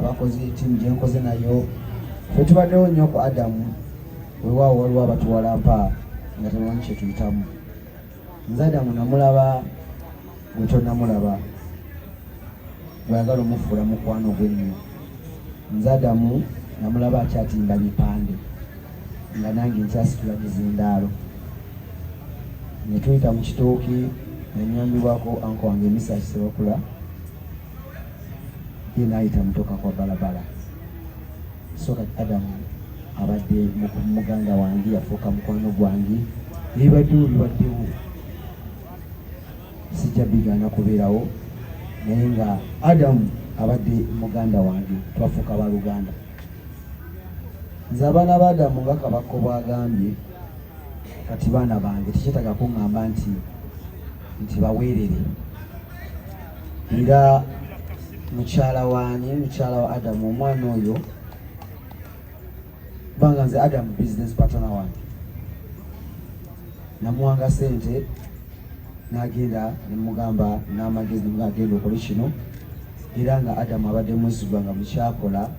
Abakozi, tiimu gyenkoze nayo, fe tubaddewo nnyo ku Adamu. Weewaawo waliwo abatuwalampa nga tebamanyi kyetuyitamu. Nze Adamu namulaba gwe tonnamulaba, gweyagala omufuula mukwano gwennyo. Nze Adamu namulaba akyatimba bipande nga nange nkyasitula mizindaalo, ne tuyita mu kitooki nanyambibwako anko wange Misa Kisebakula, ye naayita mutoka kwa balabala. So kati Adamu abadde muganda wange, yafuuka mukwano gwange. Ebibaddewo bibaddewo, sijja bigaana kubeerawo, naye nga Adamu abadde muganda wange, twafuuka baluganda. Nze abaana ba Adamu nga Kabakko bwagambye, kati baana bange, tekyetaaga kuŋŋamba nti baweerere. Era mukyala waani, mukyala wa Adamu, omwana oyo, kubanga nze Adamu business partner wange, namuwanga sente n'agenda nemugamba n'amagezi, nemugamba agenda okole kino. Era nga Adamu abadde mwesigwa nga mukyakola,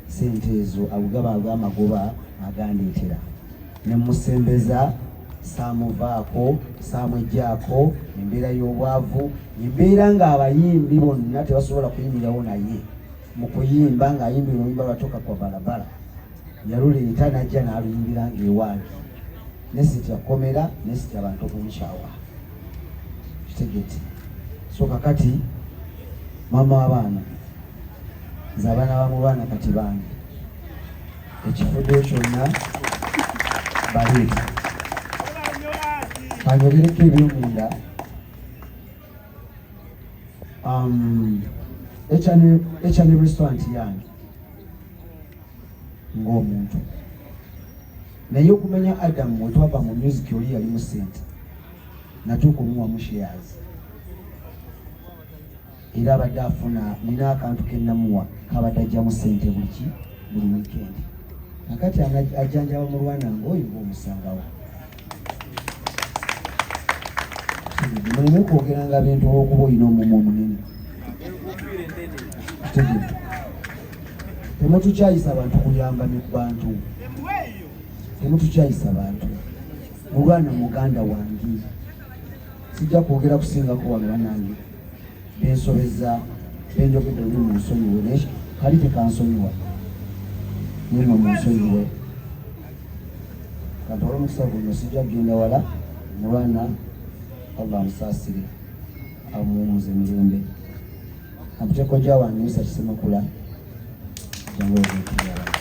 sente ezo agugaba ag'amagoba agandeetera, nemusembeza, saamuvaako, saamwejjaako embeera y'obwavu, embeera ng'abayimbi bonna tebasobola kuyimirirawo. Naye mu kuyimba ng'ayimbira oluyimba lwatoka kwa balabala, yaluleeta n'ajja n'aluyimbira ng'ewange, nesitya kkomera, nesitya abantu okumukyawa, kitegete. So kakati maama w'abaana, nze abaana bamulwana kati bange, ekifuddeyo kyonna baleeta kanyogereko ebyomunda. H&M restaurant yange ng'omuntu, naye okumanya Adamu wetwava mu music, oli yalimu sente, natuuka omuwamu shares, era abadde afuna, nina akantu kenamuwa kabadde ajjamu sente buli weekend. Kakati ajjanjaba mulwana ngaoyo omusangawo. Muleme kwogeranga bintu olwokuba olina omumu omunene. Kitegedde? Temutukyayisa bantu kuyamba bantu, temutukyayisa bantu. Mulwana muganda wange, sijja kwogera kusingako wano. Banange, bensobeza, benjogedde oli munsonyiwe, naye kali tekansonyiwa, nimwe munsonyiwe. Kantwala omukisa guno, sijja kugenda wala. Mulwana Allah amusaasire, amuwumuze mirembe. Ampite kojja wange Misa Kisemakula, jangu ogeekiri abantu.